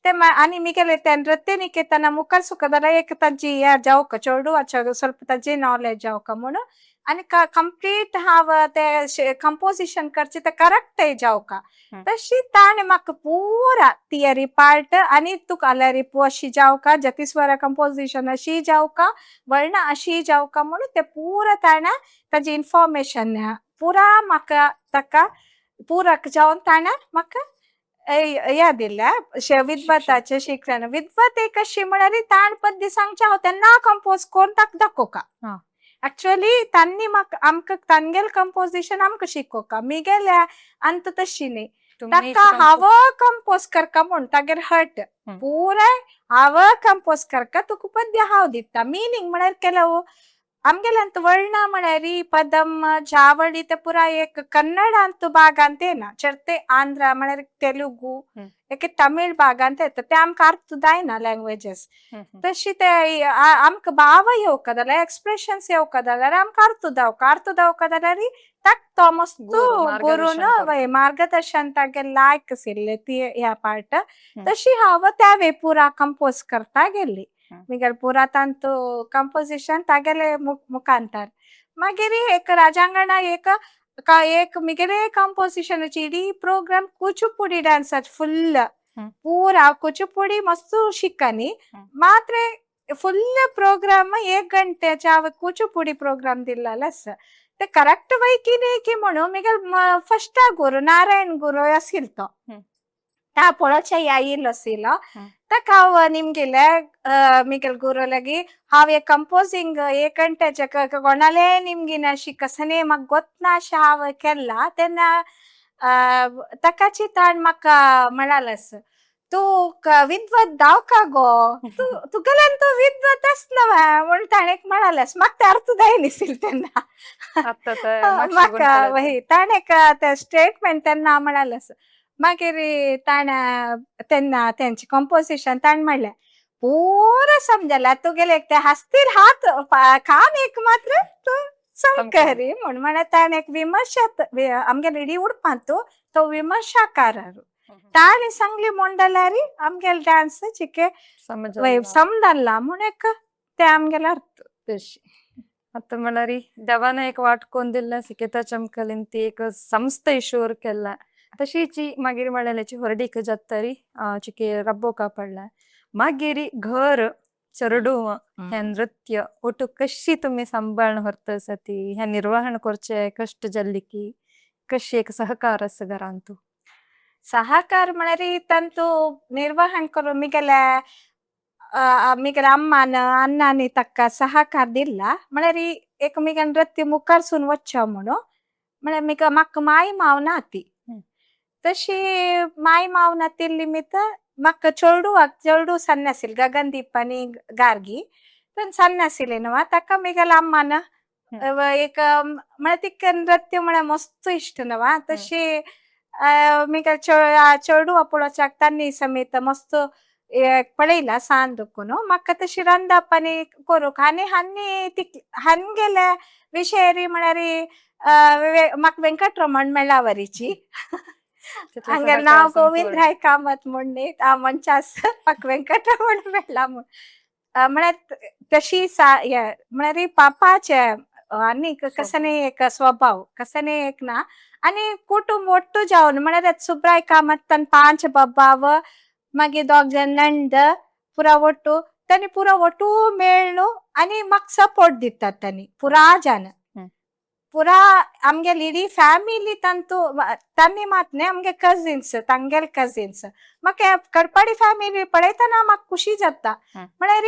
ते आनी मिगेले ते नृत्य निकेतना मुखार सुका जाल्यार एक तांची या जावका चेडवाच्या ಸ್ವಲ್ಪ तांची नॉलेज जावका म्हणून आनी कंप्लीट हांव ते कंपोजिशन करचे ते करेक्ट जावका. तशी ताणें म्हाका पुरा थियरी पार्ट आनी तुका अलारिपू अशी जावका, जतीस्वरा कंपोजिशन अशी जावका, वर्ण अशी जावका म्हणून ते पुरा ताणें ताजी इन्फॉर्मेशन पुरा म्हाका ताका पूरक जावन ताणें म्हाका या दिल्या विद्वताचें शिक्षण. विद्वत एक अशी म्हळ्यार ताण पद्य सांगचें हांव तेन्ना कंपोज करून ताका दाखोवका. एक्चुअली तांणी म्हाका आमकां तांगेल कंपोजिशन आमकां शिकोवका, मिगेल्या अंत तशी न्ही. तुमी ताका हांव कंपोज करका म्हूण तागेर हट पुराय हांव कंपोज करका, तुका पद्य हांव दिता मिनींग म्हळ्यार केलो आमगेल्यांत वर्णा म्हळ्यार पदम जावळी ते पुराय एक कन्नडांत भागांत येना, चडते आंध्रा म्हळ्यार तेलुगू एक तमीळ भागांत येता, ते आमकां अर्थ जायना लँग्वेजीस. तशी ते आमकां भाव येवका जाल्यार एक्सप्रेशन्स येवका जाल्यार आमकां अर्थ जावका, अर्थ जावका जाल्यार ताक तो मस्त गुरू मार्गदर्शन गुरून करता. वय मार्गदर्शन तागे लायक आशिल्लें ती ह्या पार्ट. तशी हांव त्या वे पुरा कंपोज करता गेली. मिगेल पुरा तांतू कंपोजिशन तागेले मुखांतर. मागीर एक राजांगणा एक एक मिगेले कंपोजिशनाची इडी प्रोग्राम कुचिपुडी डान्साची फुल पुरा कुचिपुडी मस्त शिकनी मात्र फुल प्रोग्राम एक गंटेचे हांव कुचिपुडी प्रोग्राम दिल्लेलो आसा, ते करेक्ट वय की न्ही की म्हणून मिगेल फर्स्ट गुरू नारायण गुरू आशिल्लो तो ता पळोवच्या आयिल्लो आशिल्लो. ताका हांव निमगेले मिगेल गुरू लागी हांव एक कंपोजिंग एक गंटेचे कोणाले निमगिना शिकसने म्हाका गोतना अशें हांव केला तेन्ना ताकाची ताण म्हाका म्हणालेस तूं विद्वत दावका गो तूं, तुगेल्यान तूं विद्वत आसना म्हणून ताणें एक म्हणालेस, म्हाका ते अर्थ जाय नाशिल्लें तेन्ना. आतां तर मातशें म्हाका गुंतलें. वही ताणें एक ते स्टेटमेंट तेन्ना म्हणालेस, मागीर ताणें तेन्ना तेंचें कंपोजिशन ताणें म्हणलें पुरा समजलें तुगेले एक ते हस्तील हात काम एक मात्र तूं समकरी म्हूण म्हळ्यार ताणें एक विमर्शात आमगेले इडी उडपांत तो विमर्शाकार ताणें सांगली म्हूण जाल्यार आमगेले डांस चिके समजलें. समजला म्हूण एक ते आमगेले अर्थ तशी. आतां म्हळ्यार देवान एक वाट कोन्न दिल्लें सिकेता चमकलीन ती एक संस्था इशूर केल्ला, तशीची मागीर म्हळ्याची व्हडीक जातरी चिके रब्बोका पडला, मागीर घर चेडूं हें नृत्य ಒಟ್ಟು कशी तुमी सांबाळून व्हरता आसा ती हें निर्वहण करचें कश्ट जाल्ली की कशी एक सहकार आसा घरांतू? ಸಹಕಾರ म्हळ्यार तांतू निर्वहण करून मिगेले मिगेले अम्मान अण्णानी ताका ಸಹಕಾರ दिಲ್ಲ म्हळ्यार एक मिगे नृत्य मुखारसून वच्चो म्हणून, म्हळ्यार मिगा म्हाका माय माव नाती. तशी माय माव नातिल्ली निमित्त म्हाका चेडवाक चेडूं सन्न आशिल्लें गगनदीप आनी गार्गी पण सन्न आशिल्लें न्हू, ताका मिगेले अम्मान एक म्हळ्यार तिका नृत्य म्हळ्यार मस्त इश्ट न्हू, तशी मिगेले चेडवा पळोवच्याक तांणी समेत मस्त पळयला सान दुखून म्हाका तशी रांदप आनी करूंक आनी हांणी तिक हांगेले विशयरी म्हळ्यार म्हाका वेंकटरमण मेळ्ळा वरीची तितलें हांगेलें सहकार नांव संपूर्ण. गोविंदराय कामत म्हूण न्ही मनशा आसा म्हाका वेंकटरमण मेळ्ळा म्हूण म्हळ्यार तशी सा म्हळ्यार पापाचे आनी कसने एक स्वभाव कसने एक ना आनी कुटुंब ಒಟ್ಟು जावन म्हळ्यार सुब्राय कामत तन पांच बाबाव मागीर दोग जाण नंद पुरा ಒಟ್ಟು तांणी पुरा ಒಟ್ಟು मेळ्ळो आनी म्हाका सपोर्ट दितात तांणी पुरा जाण पुरा आमगेली इडी फॅमिली तांतू तांणी मात न्ही आमगे कजिन्स तांगेले कजिन्स म्हाका कडपाडी फॅमिली पळयतना म्हाका खुशी जाता. म्हळ्यार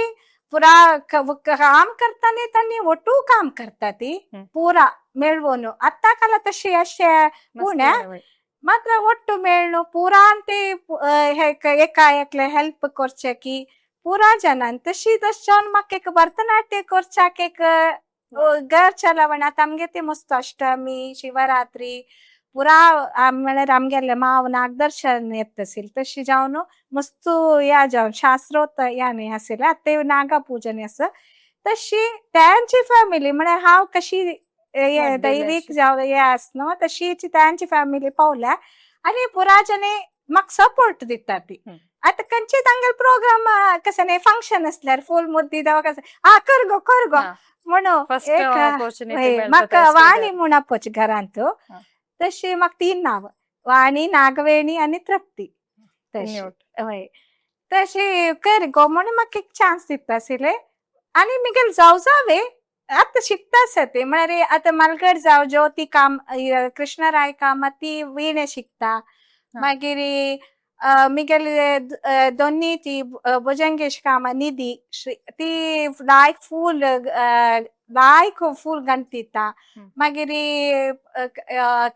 पुरा काम करता न्ही तांणी ಒಟ್ಟು काम करता ती पुरा मेळवोन. आतां काला तशी अशें पूण मात्र ಒಟ್ಟು ಮೇಳ್ನು ಪೂರಾ ते एका एकले हेल्प करचे की पुरा जनान तशी तश जावन म्हाका एक भरतनाट्य करच्याक एक घर चलावण. आतां आमगे ती मस्त अष्टमी शिवरात्री पुरा म्हळ्यार आमगेले माव नागदर्शन येता आशिल्लें तशी जावन मस्त या जावन शास्त्रोक्त या न्ही आशिल्लें. आतां ते नागा पूजन आसा तशी त्यांची फॅमिली म्हळ्यार हांव कशी दैवीक जावन हे आस न्हू तशीच त्यांची फॅमिली पावल्या आनी पुरा जने म्हाका सपोर्ट दिता ती. आतां खंयचे तांगेले प्रोग्राम कशें न्ही फंक्शन आसल्यार फूल मुद्दी जावं कशें आ कर गो कर गो म्हणून एक म्हाका वाणी म्हूण आपोवची घरांत. तशी म्हाका तीन नांव वाणी, नागवेणी आनी तृप्ती. तशी हय तशी कर गो म्हणून म्हाका एक चान्स दिता आशिल्ले आनी मिगेल जाव जावे आतां शिकता आसा ती. म्हळ्यार आतां मालगड जाव ज्योती काम कृष्णराय कामत ती विणे शिकता. मागीर मिगेल दोनी ती भुजंगेश कामत निधी ती लायक फूल लायक फूल गणतिता. मागीर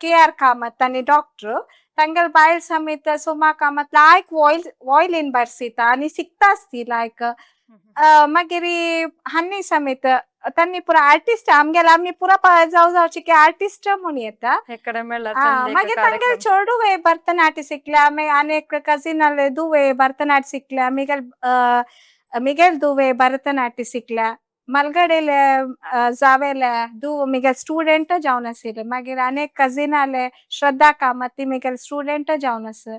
के आर कामत आनी डॉक्टर तांगेले बायल समेत सुमा कामत लायक वॉयलीन बारसिता आनी शिकता आसती लायक. मागीर हन्नी समेत तांणी पुरा आर्टिस्ट आमगेले आमी पुरा जाव जावचे की आर्टिस्ट म्हूण येता. मागीर तांगेले चेडूं भरतनाट्य शिकल्या. मागीर आनी एक कजिनाले दुवे भरतनाट्य शिकल्या. मिगेल मिगेल दुवे भरतनाट्य शिकल्या. मलगडेले जावेले दू मिगेल स्टुडंट जावन आशिल्ले. मागीर आनी एक कजिनाले श्रद्धा कामत ती मिगेल स्टुडंट जावन आसा.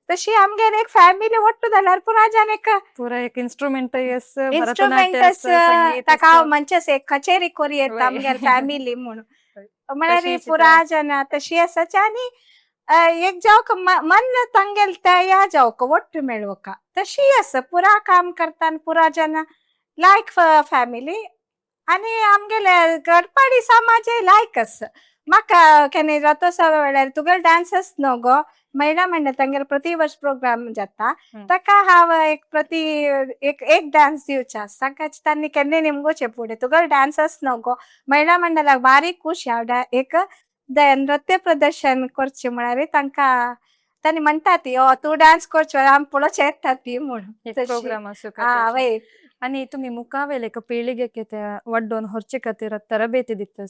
तशी आमगेर एक फॅमिली ಒಟ್ಟು जाल्यार पुरा जाण एक पुरा एक इन्स्ट्रुमेंट इन्स्ट्रुमेंट ताका हांव म्हणचें एक कचेरी करी येता आमगेर फॅमिली म्हूण. म्हळ्यार पुरा जना तशी आसाची. आनी एक जावक मन तांगेल त्या जावक ಒಟ್ಟು मेळोवका तशी आसा. पुरा काम करता पुरा जना लायक फॅमिली आनी आमगेले गडपाडी समाज लायक आसा. म्हाका केन्ना रथोत्सवा वेळार तुगेले डान्सस न्हू गो महिला मंडळ तांगेले प्रति वर्स प्रोग्राम जाता ताका हांव एक प्रति एक एक डान्स दिवचे आसता. तांणी केन्ना निमगोचे फुडें तुगेले डान्सस न्हू गो महिला मंडळाक बारीक खूश हांव एक नृत्य प्रदर्शन करचें म्हळ्यार तांकां तांणी म्हणटा ती तूं डान्स करचो आमी पळोवचे येता ती म्हूण. प्रोग्राम वय. आणि तुम्ही मुखावेले एक ಪೀಳಿಗೆಗೆ वड्डोन ಹೊरचे खातीर ತರಬೇತಿ दिता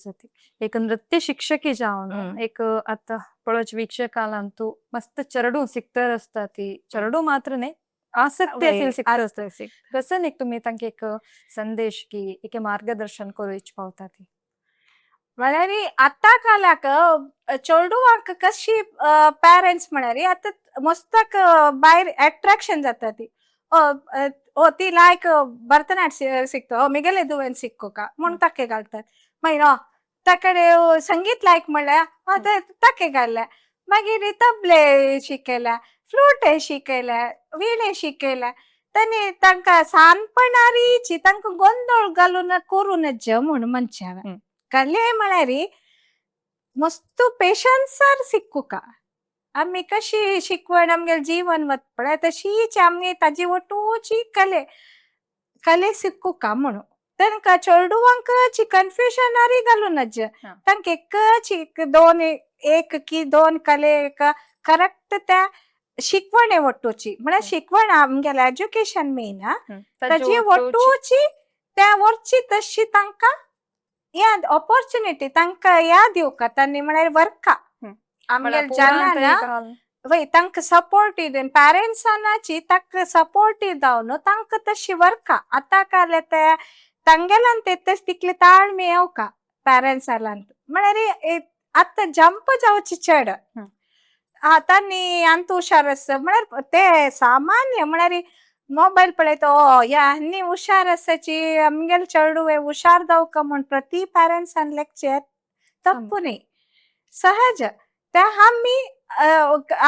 एक नृत्य शिक्षकी जावन एक आता पळोवच वीक्षकालांतू मस्त चरडू सिकतर असता ती चरडू मात्र न्ही आसक्ती असेल सिकतर असता कसन एक तुम्ही तांकां एक संदेश की एक मार्गदर्शन करू इच्छ पावता ती. म्हळ्यार आतां कालाक चेडवांक कशी पेरंट्स म्हळ्यार आतां मस्ताक भायर एट्राक्शन जाता ती ओ ती लायक भरतनाट्य शिकता ओ मिगेले दुवेन शिकोका म्हूण ताके घालतात. मागीर ताकडे संगीत लायक म्हणल्यार ताके घातल्या. मागीर तबले शिकयल्या, फ्लूट शिकयल्या, विणे शिकयल्या. तांणी तांकां सानपणारीची तांकां गोंदळ घालून करूं नज म्हूण मनशान. कले म्हळ्यार मस्त पेशन्सार शिकूका. आमी कशी शिकवण आमगेले जीवन वता पळय तशीच आमगे ताजी वटूची कले कले शिकूका म्हणून. तांकां चेडवांक कन्फ्युजनारी घालूं नज. तांकां एकच एक दोन एक की दोन कले एक करेक्ट त्या शिकवणे वटूची म्हळ्यार शिकवण आमगेलें एज्युकेशन मेन ताजी वटूची त्या वरची तशी तांकां या ऑपॉर्च्युनिटी तांकां या दिवका तांणी म्हळ्यार वर्का आमगेले जनान वय तांकां सपोर्ट दिवन पेरंट्सांची तांकां सपोर्ट जावन तांकां तशी वर्का. आतां काले ते तांगेल्यान ते तशें तितले ताळमे येवका पेरंट्सालांत म्हळ्यार आतां जंप जावची चड. तांणी अंत हुशार आसा म्हळ्यार ते सामान्य म्हळ्यार मोबायल पळयता ओ ह्या आनी हुशार आसाची आमगेले चेडूं हुशार जावका म्हूण प्रति पेरंट्सान लेक्चर तप्पू न्ही सहज त्या आमी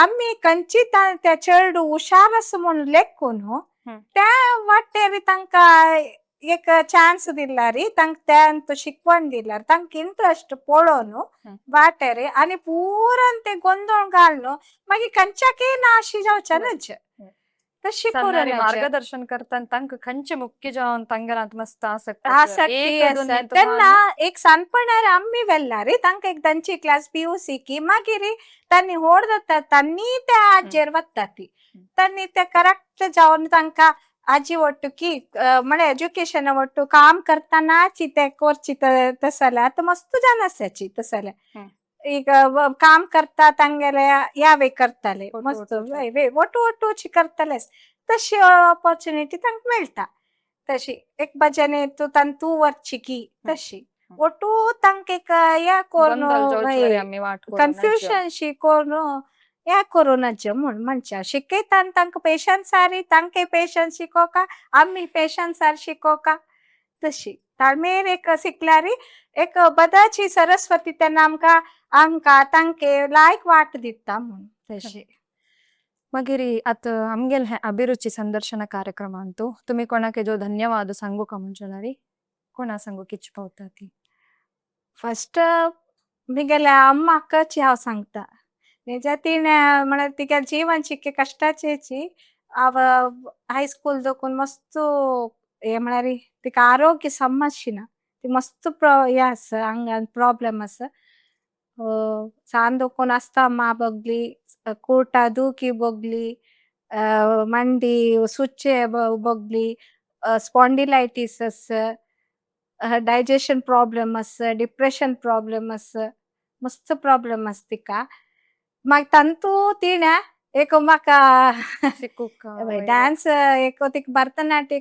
आमी खंयची त्या चेडूं हुशार आसा म्हूण लेखून त्या वाटेर तांकां एक चान्स दिल्यार तांकां त्या शिकवण दिल्यार तांकां इंट्रस्ट पळोवन वाटेर आनी पुरान ते गोंदळ घालून मागीर खंयच्याकय ना अशी जावचे नज. तशी सन्नारी कोरोनाचे मार्गदर्शन करता तांकां खंयचे मुख्य जावन तांगेलांत मस्त आसक्त आसक्ती एक आसा दुनियेंत तेन्ना एक सानपणार आमी व्हेल्ला रे तांकां एक तांची क्लास पीयूसी की मागीर तांणी होड जाता तांणी त्या आजेर वता ती तांणी ते करेक्ट जावन तांकां आजी ಒಟ್ಟು की म्हळ्यार एज्युकेशना ಒಟ್ಟು काम करतानाची ते कोरची तसले आतां मस्त जाण आसाची तसले ಈಗ काम करता तांगेले यावे करताले ಒಟ್ಟು मस्त ಒಟ್ಟು वय वय ಒಟ್ಟು ಒಟ್ಟುची करतलेच तशी ऑपॉर्च्युनिटी तांकां मेळटा तशी एक भजने तूं तांतू वरची की तशी ಒಟ್ಟು तांकां एक या कोरून आमी वाट करून कन्फ्युजन शी कोरून या कोरोनाचे म्हूण म्हणच्या शिकयता आनी तांकां पेशन्सारी तांकां पेशन्स शिकोवका आमी पेशन्सार शिकोवका तशी ताळमेर एक शिकल्यारी एक बदाची सरस्वती तेन्ना आमकां आमकां तांके लायक वाट दिता म्हूण तशी. मागीर आतां आमगेले हें अभिरुची संदर्शन कार्यक्रमांतु तुमी कोणाक जो धन्यवाद सांगू का म्हणचेल्यारी कोणा सांगू किच पावता ती? फस्ट मिगेल्या अम्माकच हांव सांगता निजा तिणें म्हळ्यार तिगेलें जीवन शिक्के कश्टाचेची हांव हायस्कूल दोकून मस्त हें म्हळ्यार तिका आरोग्य समस्या ना ती मस्त हें आसा आंगान प्रॉब्लम आसा सान दोकून आस्ता भोगली कोटा दुखी भोगली मंडी सुचे भोगली स्पॉन्डिलायटीस आसा डायजेशन प्रॉब्लम आसा डिप्रेशन प्रॉब्लम आसा मस्त प्रॉब्लम आसा तिका. मागीर तांतू तिणें एक म्हाका शिकूक डान्स एक तिका भरतनाट्य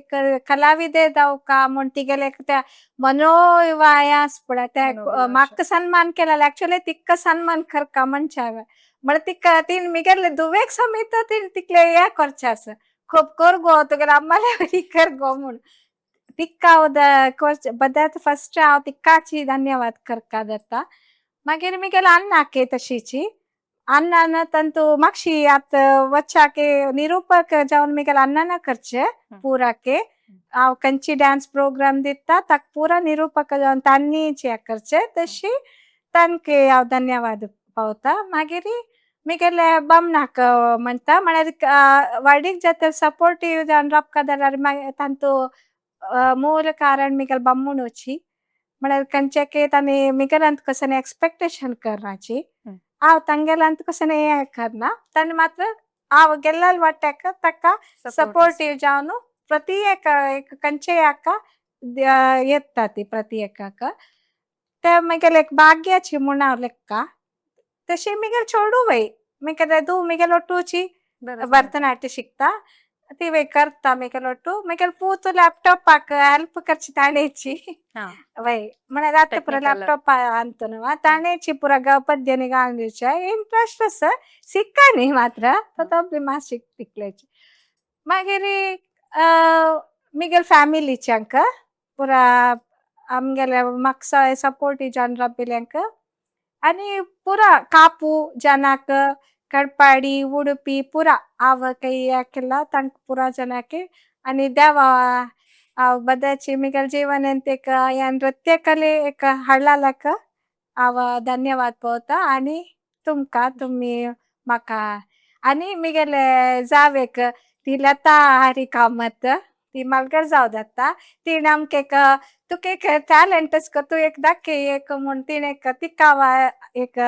कलाविदे जावका म्हूण तिगेले एक त्या मनोवाय आसा पळय त्या म्हाका सन्मान केला एक्चुअली तिका सन्मान करका म्हणचे हांवें म्हळ्यार तिका तिणें मिगेले धुवेक समेत तिणें तितलें हें करचें आसा खूब कर गो तुगेले अम्माले कर गो म्हूण तिका हांव बद्यात फस्ट हांव तिकाची धन्यवाद करका जाता. मागीर मिगेले अण्णाक तशीची अण्णान तांतू मातशी आतां वच्चाके निरूपक जावन मिगेले अण्णान करचे पुराके हांव खंयची डान्स प्रोग्राम दिता ताका पुरा निरूपक जावन तांणीच हें करचे तशी तांकां हांव धन्यवाद पावता. मागीर मिगेले बामणाक म्हणटा म्हळ्यार वाडीक जाता सपोर्टीव जावन राबका जाल्यार मागीर तांतू मूल कारण मिगेले बामणूची म्हळ्यार खंयच्याकी तांणी मिगेल्यान कसलें एक्सपेक्टेशन करनाची हांव तांगेल्यान कसलें हें करना तांणी मात्र हांव गेल्लेल वाट्याक ताका सपोर्टीव जावन प्रति एक एक खंयच्याय हाका येता ती प्रति एकाक ते मिगेले एक भाग्याची म्हूण हांव लेखा तशी मिगेले चेडूं मिगेले धूव मिगेले ಒಟ್ಟುची भरतनाट्य शिकता ती वय करता मिगेले ಒಟ್ಟು मिगेले पूत लॅपटॉपाक हेल्प करची ताणेची वय म्हळ्यार आतां पुरो लॅपटॉप आणतो न्हू ताणेची पुरो पद्यानी घालून दिवचे इंट्रस्ट आसा शिक्का न्ही मात्र तो तबली मातशी शिकल्याची. मागीर मिगेले फॅमिलीच्यांक पुरा आमगेले म्हाका सपोर्टीव जावन राबिल्ल्यांक आनी पुरा कापू जनाक कडपाडी उडुपी पुरा हांव हें केला तांकां पुरा जनाक आनी देवा हांव बद्याची मिगेले जिवनांत एक ह्या नृत्य कले एक हाडलाक हांव धन्यवाद पावता आनी तुमकां तुमी म्हाका आनी मिगेले जावेक ती लता हरी कामत ती मालगर जाव जाता तिणें आमकां एक तुका एक टॅलंट तूं एक दाखय एक म्हूण तिणें एक तिका हांव एक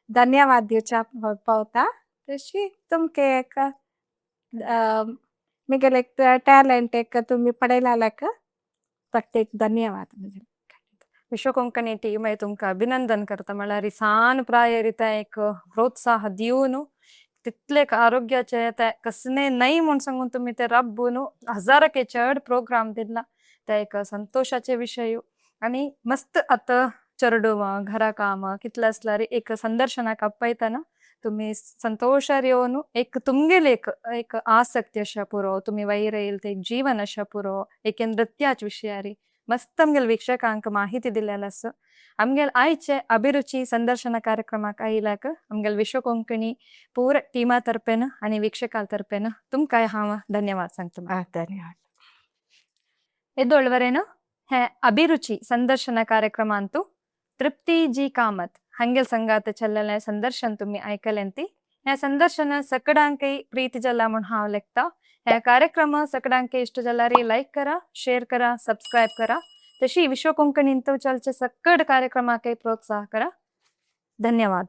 धन्यवाद दिवच्या पावता तशी तुमकां एक मिगेले एक टॅलंट एक तुमी पळयल्याक ताका एक धन्यवाद. विश्व कोंकणी टीम तुमकां अभिनंदन करता म्हळ्यार सान प्रायेर ते एक प्रोत्साह दिवन तितले आरोग्याचे ते कसले न्हय म्हूण सांगून तुमी ते राबून हजाराके चड प्रोग्राम दिला ते एक संतोषाचे विशय. आनी मस्त आतां चेडवां घरा कामां कितले आसल्यार एक संदर्शनाक आपयतना तुमी संतोषार येवन एक तुमगेले एक एक आसक्ती अशा पुरो तुमी वयर येयल ते एक जीवन अशा पुरो एक नृत्याच विशयारी मस्त आमगेले वीक्षकांक माहिती दिलेले आसा. आमगेले आयचे अभिरुची संदर्शन कार्यक्रमाक आयिल्ल्याक आमगेले विश्व कोंकणी पूरा टीमा तर्फेन आनी वीक्षकां तर्फेन तुमकां हांव धन्यवाद सांगता. धन्यवाद. ಎದ್ದೊಳ್ವರೇನು ಹೇ ಅಭಿರುಚಿ ಸಂದರ್ಶನ ಕಾರ್ಯಕ್ರಮ ಅಂತೂ तृप्ती जी कामत हंगेल संगात चल्लेलें संदर्शन तुमी आयकलें ती. हें संदर्शन सकडांकय प्रीती जाला म्हूण हांव लेखता. हे कार्यक्रम सकडांके इष्ट जाल्यार लाईक करा, शेअर करा, सबस्क्राईब करा. तशी विश्व कोंकणींत चलचे सक्कड कार्यक्रमाके प्रोत्साह करा. धन्यवाद.